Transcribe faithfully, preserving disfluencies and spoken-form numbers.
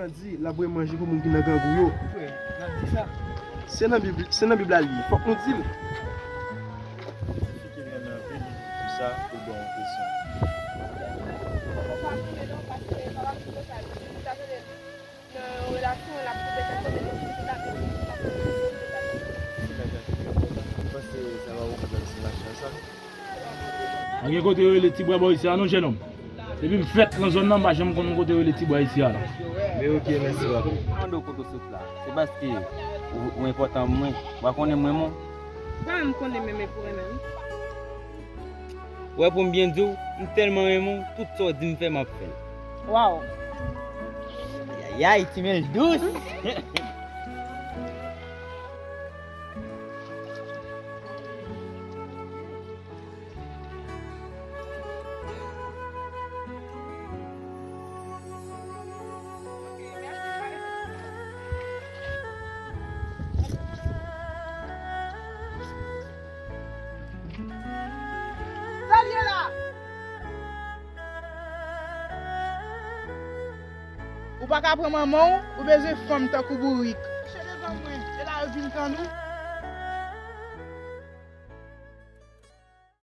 Di, l ap voye manje pou moun ki nan grangou yo. Frè, n ap di sa. Se nan Bib, se nan Bib la li ye. Fòk nou di l. Tifi ki renmen anpil, di sa pou ban yon presyon. Ou pa renmen non, paske sa va pi konsa, li ta tande nan yon relasyon, l ap koupe tèt mwen, men li ta tande. Ou panse sa va rekonprann si machin sa? Pa gen kote yo rele Tibwa bò isi a non, jennonm. Depi m fèt nan zòn nan, m pa janm konn yon kote yo rele Tibwa isi a la. Men ok, mèsi, papa. Mwen mande w kote w sot la. Se paske ou, ou enpòtan pou mwen. Ou pa konnen mwen, mon. Ba m konnen menm pou renmen wi. Wè, pou m byen di w, m tèlman renmen w, tout sa w di m fè, m ap fè l. Waw. Ayayay, ti men l dous. Sa l ye la? Ou pa ka pran manman w, ou bezwen fanm tankou bourik. Mache devan mwen, e la yo vin tann ou.